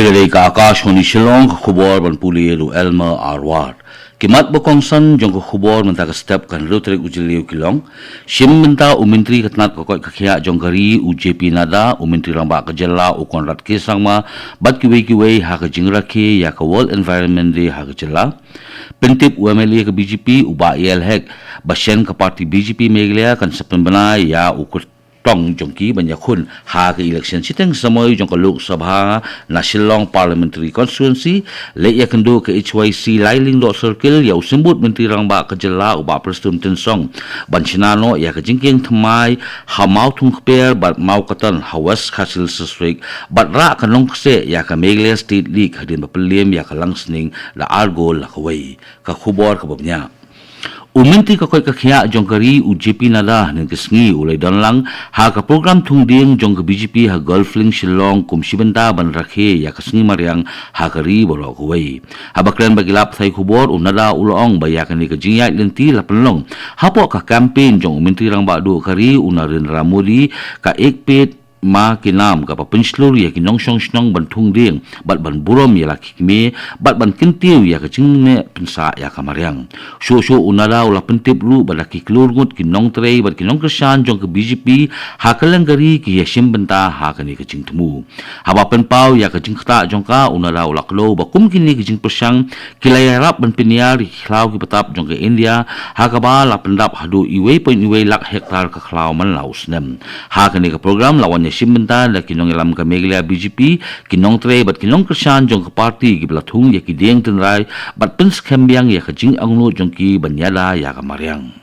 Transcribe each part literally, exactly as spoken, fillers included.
Ka dei ka Akashvani Shillong, ka khubor ban pule da u Elmer Arwar. Ki mat ba kongsan jong ka khubor mynta ka step, ka hynriew tarik u Jylliew ki long: Shim bynta u Myntri ka tnat ka koit ka khiah jong ka ri u J P Nadda, u Myntri Rangbah ka jylla u Conrad K Sangma, bad kiwei kiwei ha ka jingrakhe ïa ka World Environment Day ha ka jylla. Pyntip u M L A ka B J P u Bah A L Hek ba shen ka party B J P Meghalaya kan sa pynbna ïa u kyrtong jong ki ban ïakhun ha ka election shiteng samoi jong ka Lok Sabha na Shillong Parliamentary Constituency. Leit ïakynduh ka H Y C Lailingdoh Circle ïa u Symbud Myntri Rangbah ka jylla u Bah Prestone Tynsong ban shna noh ïa ka jingkieng thymmai ha Mawthungkper bad Mawkatan ha West Khasi Hills District, bad rah ka nongkseh ïa ka Meghalaya State League hadien ba pynliem ïa ka Langsning da ar gol la kawei. Ka khubor kaba bniah. U Myntri ka koit ka khiah jong ka ri u J P Nadda hynnin ka sngi u la ïadon lang ha ka program thung dieng jong ka B J P ha Golf Link Shillong kum shi bynta ban rakhe ïa ka sngi mariang ha ka ri baroh kawei. Haba kren bad ki lad pathai khubor, u Nadda u la ong ba ïa kane ka jingïaid lynti la pynlong hapoh ka campaign jong u Myntri Rangbah duh ka ri u Narendra Modi, ka Ek Ped Maa Ke Naam, kaba pynshlur ïa ki nongshong shnong ban thung dieng bad ban burom ïa la ki kmie bad ban kyntiew ïa ka jingneh pynsah ïa ka mariang. Shuh shuh u Nadda u la pyntip ruh ba da ki klur ngut ki nongtrei bad ki nongkyrshan jong ka B J P ha kylleng ka ri ki ïashim bynta ha kane ka jingthmu. Haba pynpaw ïa ka jingktah jong ka, u Nadda u la kdew ba kum kine ki jingpyrshang ki la ïarap ban pynïar ïa ki khlaw ki btap jong ka India, ha kaba la pyndap haduh wei point wei lak hektar ka khlaw man la u snem. Ha kane ka program la wan ïashim bynta da ki nongïalam ka Meghalaya B J P, ki nongtrei bad ki nongkyrshan jong ka party kiba la thung ïa ki dieng tynrai bad pynskhem biang ïa ka jingangnud jong ki ban ïada ïa ka mariang.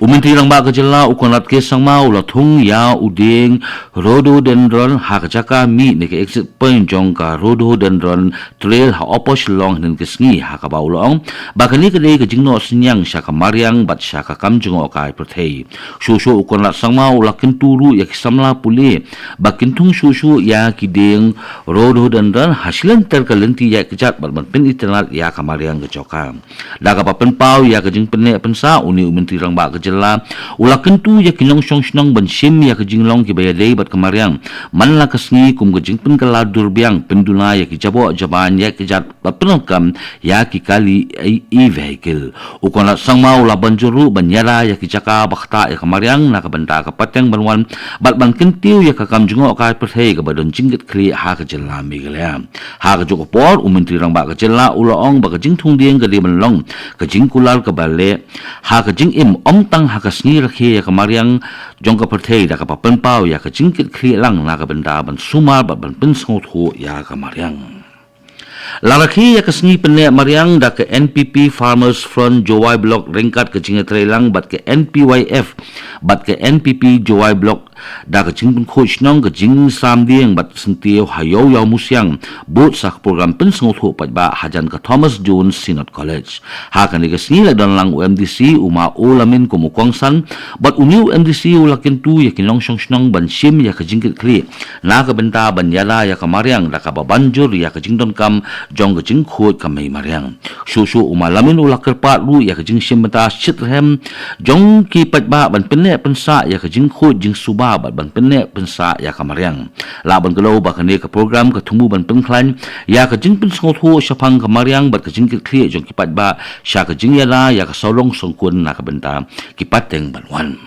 U Myntri Rangbah ka jylla u Conrad K Sangma u la thung ïa u dieng rhododendron ha ka jaka mih ne ka exit point jong ka Rhododendron Trail ha Upper Shillong hynnin ka sngi, ha kaba u la ong ba kane ka dei ka jingnoh synñiang sha ka mariang bad sha ka kam jngohkai pyrthei. Shuh shuh u Conrad Sangma u la kyntu ruh ïa ki samla pule ba kin thung shuh shuh ïa ki dieng rhododendron ha shilynter ka lynti ïaid kjat bad ban pynitynnad ïa ka mariang ka jaka. Da kaba pynpaw ïa ka jingpynneh pynsah, une u Myntri Rangbah ka jylla u la kyntu ïa ki nongshong shnong ban shim ïa ka jinglong kiba ïadei bad ka mariang man la ka sngi kum ka jingpynkylla dur biang, pynduna ïa ki jaboh jaban ïaid kjat bad pyndonkam ïa ki kali e-vehicle. U Conrad Sangma u la ban jur ruh ban ïada ïa ki jaka ba ktah ïa ka mariang na ka bynta ka pateng ban wan bad ban kyntiew ïa ka kam jngohkai pyrthei kaba don jingkitkhlieh ha ka jylla Meghalaya. Ha kajuh ka por, u Myntri Rangbah ka jylla u la ong ba ka jingthung dieng ka dei ban long ka jingkular kaba leh ha ka jingim, ym tang ha ka sngi rakhe ïa ka mariang jong ka pyrthei, da kaba pynpaw ïa ka jingkitkhlieh lang na ka bynta ban sumar bad ban pynsngewthuh ïa ka mariang. La rakhe ïa ka sngi pynneh mariang da ka N P P Farmers Front Jowai Block ryngkat ka jingïatreilang bad ka N P Y F bad ka N P P Jowai Block, da ka jingpynkhuid shnong, ka jingsam dieng bad syntiew ha Ïew Ïawmusiang, bud sa ka program pynsngewthuh paidbah hajan ka Thomas Jones Synod College. Ha kane ka sngi la don lang u M D C u Ma O Lamin kum u kongsan, bad une u M D C u la kyntu ïa ki nongshong shnong ban shim ïa ka jingkitkhlieh na ka bynta ban ïada ïa ka mariang, da kaba ban jur ïa ka jingdonkam jong ka jingkhuid ka mei mariang. Shuh shuh u Ma Lamin u la kyrpad ruh ïa ka jingshim bynta shitrhem jong ki paidbah ban pynneh pynsah ïa ka jingkhuid jingsuba bad ban pynneh pynsah ïa ka mariang. Lah ban kdew ba kane ka program ka thmu ban pynkhlaiñ ïa ka jingpynsngewthuh shaphang ka mariang bad ka jingkitkhlieh jong ki paidbah sha ka jingïada ïa ka sawdong sawkun na ka bynta ki pateng ban wan.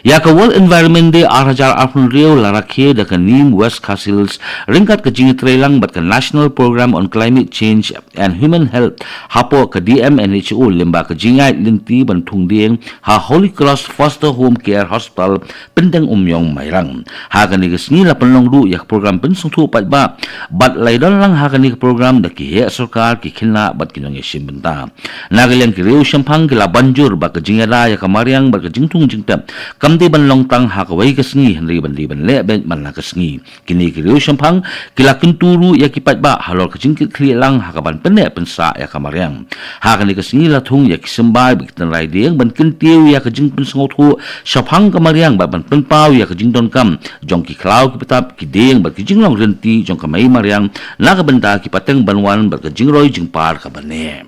Ïa ka World Environment Day ar hajar arphew hynriew la rakhe da ka NEEM West Khasi Hills ryngkat ka jingïatreilang bad ka National Program on Climate Change and Human Health hapoh ka D M N H O lyngba ka jingïaid lynti ban thung dieng ha Holy Cross Foster Home Care Hospital, Pyndengumiong, Mairang. Ha kane ka sngi la pynlong ruh ïa ka program pynsngewthuh paidbah bad la ïadon lang ha kane ka program da ki heh sorkar, ki khynnah bad ki nongïashim bynta. Na ka liang ki riewshemphang ki la ban jur ba ka jingïada ïa ka mariang bad ka jingthung jingtep kam dei ban long tang ha kawei ka sngi, hynrei ban dei ban leh beit man la ka sngi. Kine ki riewshemphang ki la kyntu ruh ïa ki paidbah halor ka jingkitkhlieh lang ha kaban pynneh pynsah ïa ka mariang. Ha kane ka sngi la thung ïa ki symbai bad ki tynrai dieng ban kyntiew ïa ka jingpynsngewthuh shaphang ka mariang bad ban pynpaw ïa ka jingdonkam jong ki khlaw ki btap, ki dieng bad ki jinglong rynti jong ka mei mariang na ka bynta ki pateng ban wan bad ka jingroi jingpar kaba neh.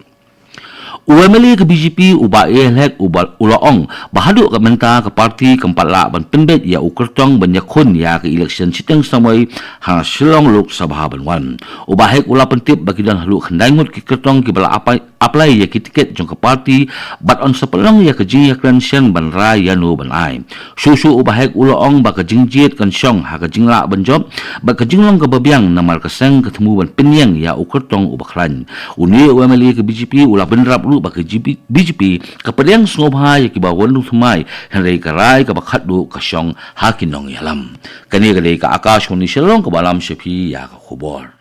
U M L A ka B J P u Bah A L Hek u la ong ba haduh ka mynta ka party kam pat lah ban pynbeit ïa u kyrtong ban ïakhun ïa ka election shiteng samoi ha Shillong Lok Sabha ban wan. U Bah Hek u la pyntip ba ki don haduh khyndai ngut ki kyrtong kiba la apply ïa ki tiket jong ka party bad yn sa pynlong ïa ka jingïakren shen ban rai ïano ban ai. Shuh shuh u Bah Hek u la ong ba ka jingjied kan shong ha ka jinglah ban jop bad ka jinglong kaba biang namar ka seng ka thmu ban pynïeng ïa u kyrtong uba khlaiñ. Une u M L A ka B J P u la bynrap ruh ba ka B J P ka pdiang sngewbha ïa kiba wan rung thymmai, hynrei ka rai kaba khatduh ka shong ha ki nongïalam. Kane ka dei ka Akashvani Shillong kaba lam sha phi ïa ka khubor.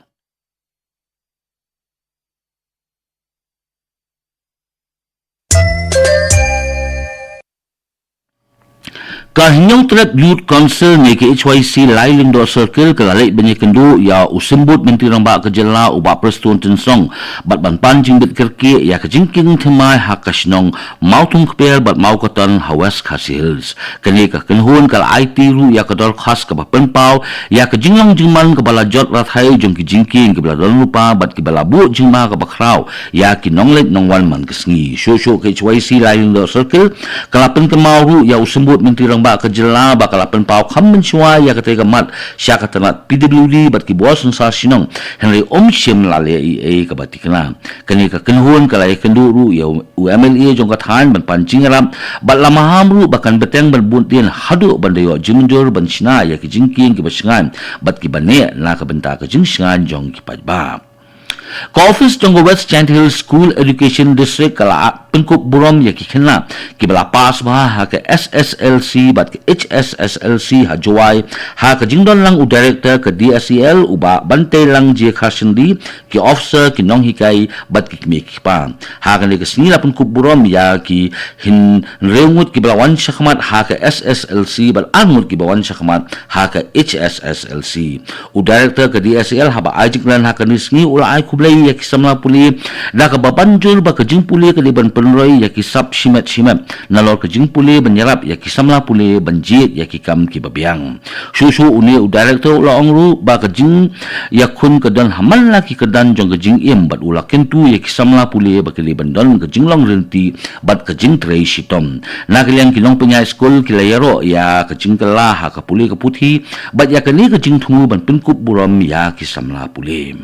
Ka Hynñiewtrep Youth Council ne ka H Y C Lailyndoh Circle ka la leit ban ïakynduh ïa u Symbud Myntri Rangbah ka Jylla u Bah Prestone Tynsong bad ban pan jingbit kyrkieh ïa ka jingkieng thymmai ha ka shnong Mawthungkper bad Mawkaton ha West Khasi Hills. Kane ka kynhun ka la aiti ruh ïa ka dorkhas kaba pynpaw ïa ka jinglong jingman kaba la jot rathai jong ki jingkieng kiba la don lypa bad kiba la buh jingma kaba khraw ïa ki nongleit nongwan man ka sngi. Shuh shuh ka H Y C Lailyndoh Circle ka la pynkynmaw ruh ïa u Symbud Myntri Rangbah ka Jylla ba ka la pynpaw kham mynshuwa ïa katei ka mat sha ka tnat P W D bad ki bor synshar shnong, hynrei um shym la leh ei ei kaba thikna. Kane ka kynhun ka la ïakynduh ruh ïa u M L A jong ka thaiñ ban pan jingïarap bad la maham ruh ba kan bteng ban bud dien haduh ban da ïoh jingmynjur ban shna ïa ki jingkieng kiba shngaiñ bad kiba neh na ka bynta ka jingshngaiñ jong ki paidbah. Ka ophis jong ka West Jaintia Hills School Education District ka la pynkup burom ïa ki khynnah kiba la pass bha ha ka S S L C bad ka H S S L C ha Jowai, ha ka jingdon lang u director ka D S E L u Bah Banteilang J Kharshindi, ki officer, ki nonghikai bad ki kmie ki kpa. Ha kane ka sngi la pynkup burom ïa ki hynriew ngut kiba la wan shakhmat ha ka S S L C bad ar ngut kiba wan shakhmat ha ka H S S L C. U director ka D S E L haba ai jingkren ha kane ka sngi u la ai khublei ïa ki samla pule da kaba ban jur ba ka jingpule ka dei ban pynroi ïa ki sap shimet shimet nalor ka jingpule ban ïarap ïa ki samla pule ban jied ïa ki kam kiba biang. Shuh shuh une u director u la ong ruh ba ka jingïakhun ka don ha man la ki kyrdan jong ka jingim bad u la kyntu ïa ki samla pule ba ki dei ban don ka jinglong rynti bad ka jingtrei shitom. Na ka liang ki nongpynïaid skul ki la ïaroh ïa ka jingkylla ha ka pule ka puthi bad ïa kane ka jingthmu ban pynkup burom ïa ki samla pule.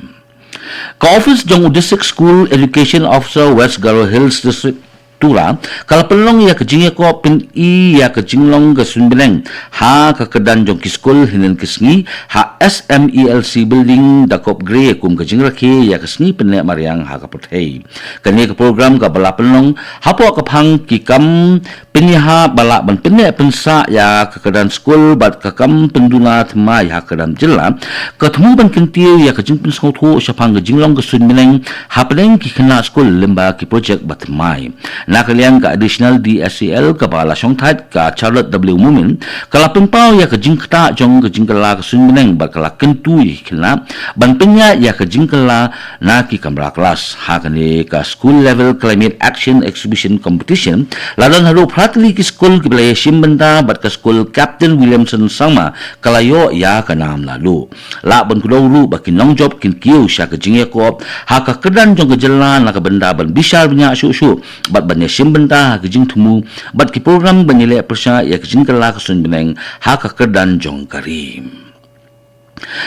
Ka ophis jong u District School Education Officer West Garo Hills District, Tura, ka la pynlong ïa ka jingïakob pyni ïa ka jinglong ka suiñbneng ha ka kyrdan jong ki skul hynnin ka sngi ha S M E L C Building, Dakopgre, kum ka jingrakhe ïa ka sngi pynneh mariang ha ka pyrthei. Kane ka program kaba la pynlong hapoh ka phang ki kam pynïaid ba lah ban pynneh pynsah ïa ka kyrdan skul bad ka kam pynduna thymmai ha ka kyrdan jylla, ka thmu ban kyntiew ïa ka jingpynsngewthuh shaphang ka jinglong ka suiñbneng hapdeng ki khynnah skul lyngba ki projek ba thymmai. Na ka liang ka Additional D S E L kaba la shongthait ka Charlotte W Mumin, ka la pynpaw ïa ka jingktah jong ka jingkylla ka suiñbneng bad ka la kyntu ïa ki khynnah ban pynïaid ïa ka jingkylla na ki kamra klas. Ha kane ka School Level Climate Action Exhibition Competition, la don haduh phra tylli ki skul kiba la ïashim bynta bad ka skul Captain Williamson Sangma ka la ïoh ïa ka nam laduh. Lah ban kdew ruh ba ki nongjop kin kiew sha ka jingïakob ha ka kyrdan jong ka jylla na ka bynta ban bishar bniah shuh shuh bad ban ïashim bynta ha ka jingthmu bad ki program ban ïaleh pyrshah ïa ka jingkylla ka suiñbneng ha ka kyrdan jong ka ri.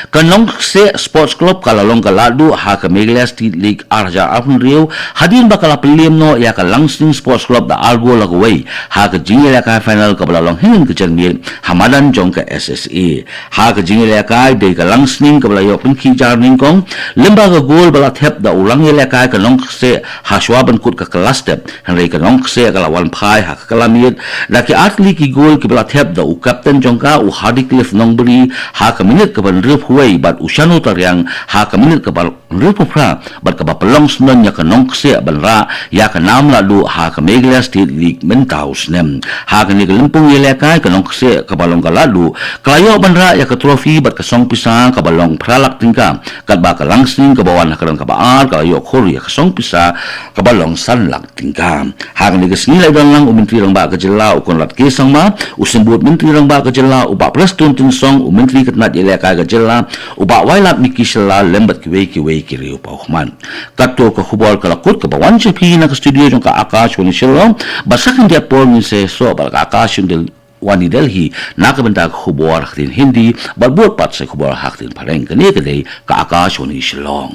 Ka Nongkseh Sports Club ka la long ka laduh ha ka Meghalaya State League ar hajar arphew hynriew hadien ba ka la pynliem noh ïa ka Langsning Sports Club da ar gol ha kawei ha ka jingïalehkai final kaba la long hynnin ka janmiet ha madan jong ka S S A. Ha ka jingïalehkai dei ka Langsning kaba la ïoh pynkhih jar nyngkong lyngba ka gol ba la thep da u nongïalehkai ka Nongkseh ha shuwa ban kut ka kylla step, hynrei ka Nongkseh ka la wan phai ha ka kylla miet da ki artylli ki gol kiba la thep da u kapten jong ka u Hardy Cliff Nongbri ha ka minit kaba hynriewphew wei bad u Shanu Tariang ha ka minit kaba hynriewphew phra bad kaba pynlong syndon ïa ka Nongkseh ban rah ïa ka nam laduh ha ka Meghalaya State League mynta u snem. Ha kane ka lympung ïalehkai ka Nongkseh kaba long ka laduh ka la ïoh ban rah ïa ka trophy bad ka song pisa kaba long phra lak tyngka, katba ka Langsning kaba wan ha ka kyrdan kaba ar ka la ïoh khur ïa ka song pisa kaba long san lak tyngka. Ha kane ka sngi la ïadon lang u Myntri Rangbah ka jylla u Conrad K Sangma, u Symbud Myntri Rangbah ka jylla u Bah Prestone Tynsong, u Myntri ka tnat ïalehkai ka Jylla, u Bah Wailadmiki Shylla lem bad kiwei kiwei ki riew paw khmat. Kato ka khubor ka la kut kaba wan sha phi na ka studio jong ka Akashvani Shillong, bad sa khyndiat por ngin sa ïasoh bad ka Akashvani Delhi na ka bynta ka khubor ha ktien Hindi, bad bud pat sa khubor ha ktien Phareng. Kane ka dei ka Akashvani Shillong.